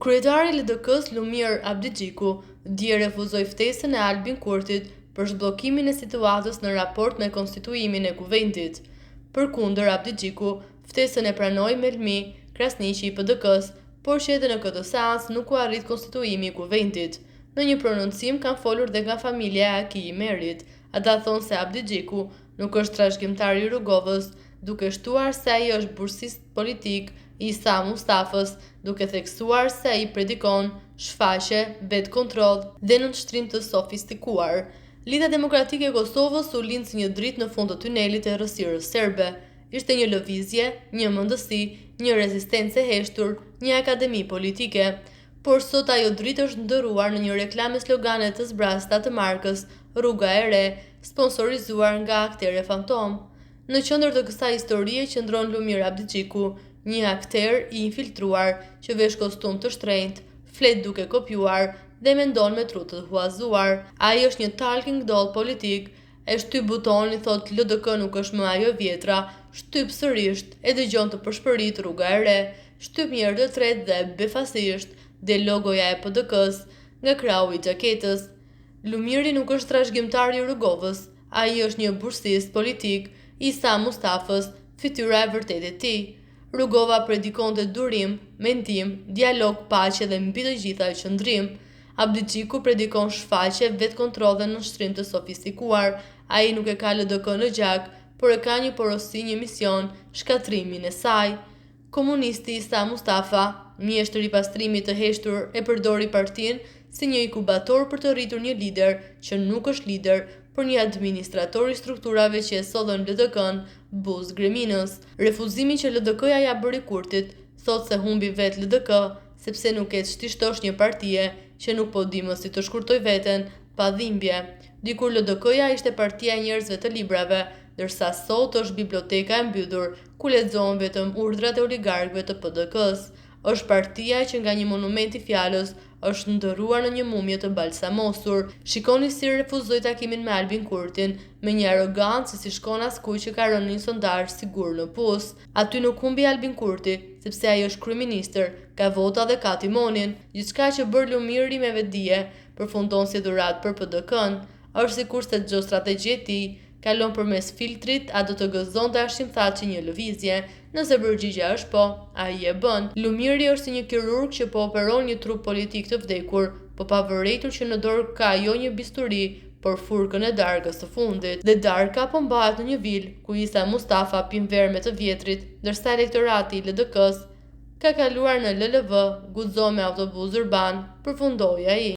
Kryetari i LDK-së Lumir Abdixhiku dje refuzoi ftesën e Albin Kurtit për zhbllokimin e situatës në raport me konstituimin e Kuvendit. Përkundër Abdixhiku, ftesën e pranoi Memli Krasniqi i PDK-së, por që edhe në këtë seancë nuk u arrit konstituimi i Kuvendit. Në një prononcim kanë folur dhe nga familja e Haki Ymerit. Ata thonë se Abdixhiku nuk është trashëgimtar i Rugovës, duke shtuar se ai është bursist politik i Isa Mustafës, duke theksuar se ai predikon shfaqje, vetëkontroll dhe nënshtrim të sofistikuar. Lidhja Demokratike e Kosovës u lind si një dritë në fund të tunelit të errësirës serbe. Ishte një lëvizje, një mendësi, një rezistencë e heshtur, një akademi politike. Por sot ajo dritë është ndërruar në një reklamë me slogane të zbrazëta të markës Rruga e Re, sponsorizuar nga akterë fantom. Në qendër të kësaj historie qëndron Lumir Abdixhiku, një akter i infiltruar që vesh kostum të shtrenjtë, flet duke kopjuar dhe mendon me tru të huazuar. Ai është një talking doll politik, e shtyp butonin thotë LDK nuk është më ajo e vjetra, shtyp sërish, e dëgjon të pëshpërit rruga e re, shtyp një herë të tretë dhe befasisht del logoja e PDK-së nga krahu i xhaketës. Lumiri nuk është trashëgimtar i Rugovës, ai është një bursist politik i Isa Mustafës, fytyra e vërtetë e tij. Rugova predikonte durim, mendim, dialog, paqe dhe mbi të gjitha qëndrim. Abdixhiku predikon shfaqje, vetëkontroll dhe nënshtrim të sofistikuar. Ai nuk e ka LDK në gjak, por e ka një porosi, një mision, shkatërrimin e saj. Komunisti Isa Mustafa, mjeshtër i pastrimit të heshtur, e përdori partinë si një inkubator për të rritur një lider që nuk është lider, por një administrator i strukturave që e sollën LDK-në buzë greminës. Refuzimi që LDK-ja ia bëri Kurtit, thotë se humbi vetë LDK, sepse nuk ke ç't'i shtosh një partie që nuk po di më si të shkurtojë veten pa dhimbje. Dikur LDK-ja ishte partia e njerëzve të librave, ndërsa sot është biblioteka e mbyllur, ku lexohen vetëm urdhrat e oligarkëve të PDK-së. Është partia që nga një monument i fjalës është ndërruar në një mumje të balsamosur. Shikoni si refuzoi takimin me Albin Kurtin, me një arrogancë që s'i shkon askujt që ka rënë në një sondazh si gur në pus. Aty nuk humbi Albin Kurti, sepse ai është kryeministër, ka vota dhe ka timonin. Gjithçka që bërë Lumiri me vetëdije, përfundon si dhuratë për PDK-në. Është sikurse çdo strategji e tij, kalon përmes filtrit a do të gëzonte Hashim Thaçi një lëvizje. Nëse përgjigja është po, ai e bën. Lumiri është si një kirurg që po operon një trup politik të vdekur, po pa vërejtur që në dorë ka jo një bisturi, por furkën e darkës së fundit. Dhe darka po mbahet në një vilë, ku Isa Mustafa pin verë me të vjetrit, ndërsa elektorati i LDK-së ka kaluar në LLV, guxo me autobuz urban, përfundoi ai.